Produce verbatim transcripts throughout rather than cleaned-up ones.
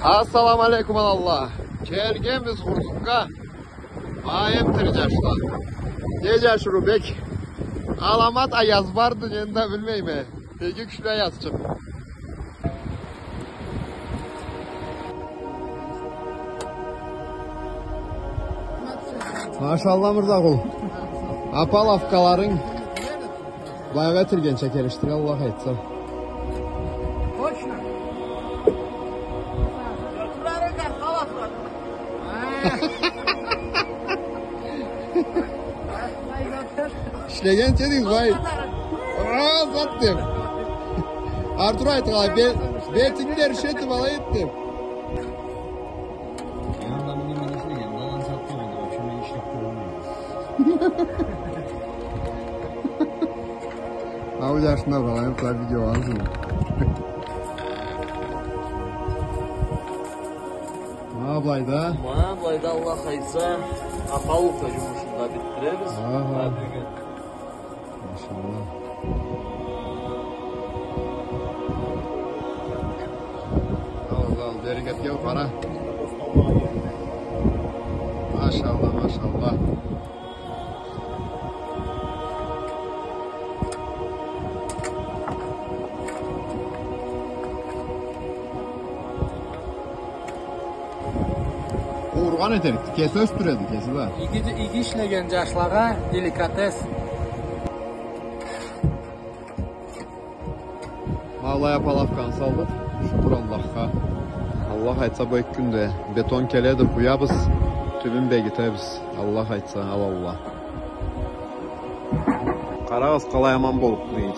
Ассаламу алейкум, аланла. Келгенбиз Хурзунга. Ма эм тиричи ашла. Не джашырыу, бек аламат аяз барды, энди да билмейме. Бек кючлю аязчыкъ. Машалла, Мырзагъул. Апаловкаларынг былайгъа этилгенча келишдире, Аллах айтса. Точно. Ишлегенча дейсиз, бай. Ара, зат деп. Артур айтды, бе-, бетинги да эришеди, былай эт деп. Я, адамны мен ишлеген, баланс атып, вообще мен ишлеп кёрмейме. Ау, джашына балайым, сага видео алсын. Ма былайда. Ма былайда, Аллах айтса, Апаловка джумушун да битдиребиз. Аха. Ма бюгюн. Машалла. Ал, ал, берекетге къара. Машалла, машалла. Ургъан этерикди. Кеси ёсдюреди, кеси да. Иги, иги ишлеген джашлагъа деликатес. Ма былай апаловканы салдыкъ. Шукур Аллахха. Аллах айтса, бу эки кюнде бетон келеди, къуябыз, тюбюн бегитебиз. Аллах айтса, аланла. Къарагъыз, къалай аман болуп дейди.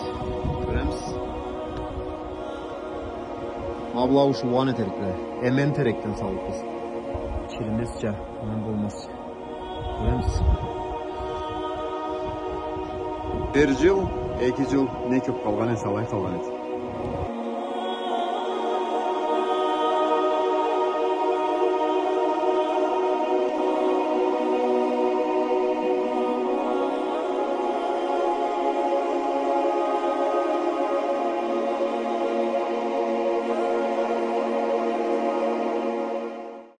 Кёремисиз? Ма была ушулгъан этерикле. Эмен терекден салыбыз. Чиримезча, аман болмазча. Кёремисиз? Бир джыл, эки джыл, не кёп къалгъан эсе, алай къалгъан эсе.